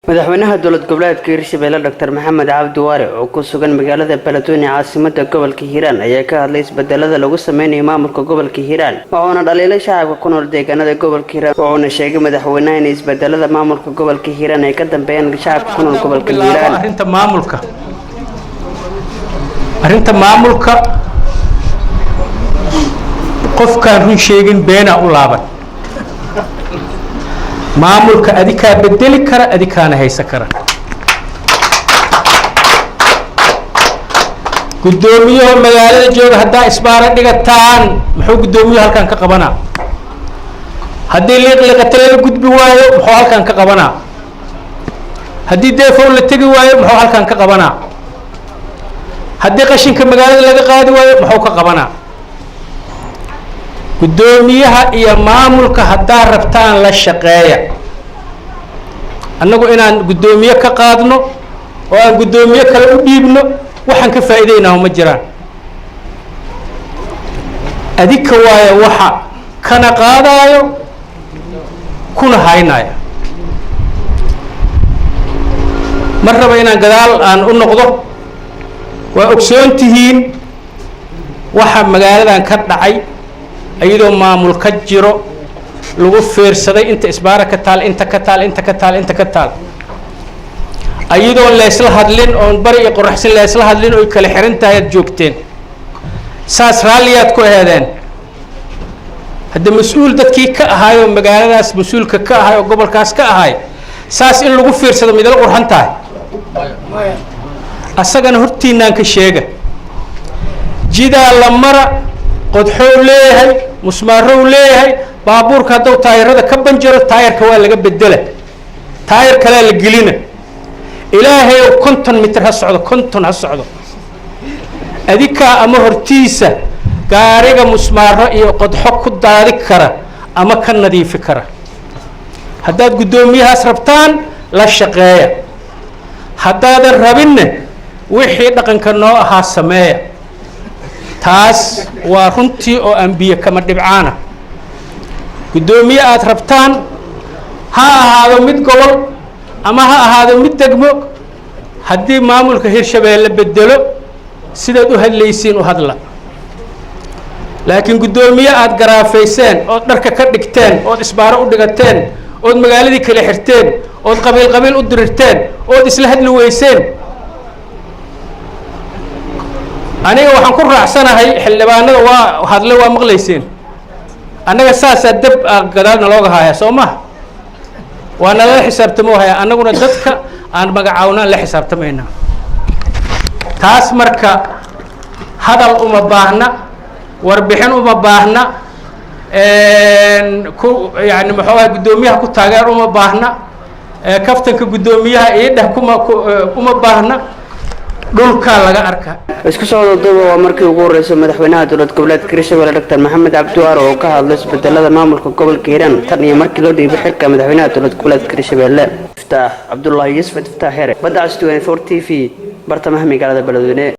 Madaxweynaha dowlad goboleedka Hirshabelle, Dr Maxamed Cabdi Waare, oo ku sugan magaalada Beledweyne, caasimada gobolka Hiiraan, ayaa ka hadlay isbedelada lagu sameynayo maamulka gobolka Hiiraan, wuxuuna dhaliilay shacabka ku nool deegaanada gobolka Hiiraan. Wuxuuna sheegay madaxweynaha in isbedelada maamulka gobolka Hiiraan ay ka dambeeyaan shacabka ku nool gobolka Hiiraan. Arrinta maamulka, qofkaan run sheegin beenaa u laaban. Maamulka adikaa bedeli kara, adikaana haysan kara. Guddoomiyaha magaalada jooga haddaa isbaaro dhigataan, muxuu guddoomiyuhu halkan ka qabanaa? Haddii liiqliiqata lala gudbi waayo, muxuu halkan ka qabanaa? Haddii deefow la tegi waayo, muxuu halkan ka qabanaa? Haddii qashinka magaalada laga qaadi waayo, muxuu ka qabanaa? Guddoomiyaha iyo maamulka haddaa rabtaan, la shaqeeya. Annagu inaan guddoomiye ka qaadno oo aan guddoomiye kale u dhiibno, waxaan ka faa'iideynaa ma jiraan. Adika waayo waxa kana qaadaayo kuna haynaayo. Ma raba inaan gadaal aan u noqdo. Waa ogsoon tihiin waxa magaaladan ka dhacay, iyadoo maamul ka jiro lagu fiirsaday inta isbaara ka taal, inta ka taal, inta ka taal, inta ka taal, iyadoon laysla hadlin, oon bari iyo qoraxsin laysla hadlin, oy kala xiran tahay aad joogteen. Saas raalliyaad ku eedeen. Hadda mas-uul dadkii ka ahaay oo magaaladaas mas-uulka ka ahay oo gobolkaas ka ahay, saas in lagu fiirsado midala qurxan tahay? Asagana hortiinaan ka sheega. Jidaa la mara, qodxow leeyahay, musmaarow leeyahay. Baabuurka hadduu taayirada ka banjaro, taayarka waa laga bedela, taayar kalea la gelina. Ilaahay ow, 50 mitir ha socdo, 50 ha socdo, adikaa ama hortiisa gaariga musmaaro iyo qodxo ku daadi kara ama ka nadiifi kara. Haddaad guddoomiyahaas rabtaan, la shaqeeya. Haddaadan rabinne, wixii dhaqanka noo ahaa sameeya. Taas waa runtii oo aan biyo kama dhibcaana. Guddoomiye aada rabtaan, ha ahaado mid gobol ama ha ahaado mid degmo, haddii maamulka Hirshabeelle bedelo, sidaad u hadlaysiin u hadla. Laakiin guddoomiye aada garaafayseen, ood dharka ka dhigteen, ood isbaaro u dhigateen, ood magaaladii kala xirteen, ood qabiil qabiil u dirirteen, ood isla hadli weyseen, aniga waxaan ku raacsanahay xildhibaanada waa hadle, waa maqlayseen. Annaga saasaa deb gadaalna looga haaya, soo maha? Waa nalala xisaabtamo haya. Annaguna dadka aan magacawnaan la xisaabtamaynaa. Taas marka hadal uma baahna, warbixin uma baahna, ku yani muxuu ahay, guddoomiyaha ku taageer uma baahna, kaftanka guddoomiyaha ii dheh kuma uma baahna. Dhulkaa laga arka. Isku soo duuba, waa markii ugu horreysay madaxweynaha dowlad goboleedka Hirshabelle, Dr Maxamed Cabdi Waare, oo ka hadlay isbedelada maamulka gobolka Hiiraan tan iyo markii loo dhiibay xilka madaxweynaha dowlad goboleedka Hirshabelle. Iftaax Cabdullaahi Yuusuf, Iftaax Here, Badda Cas 24 TV, bartamaha magaalada Beledweyne.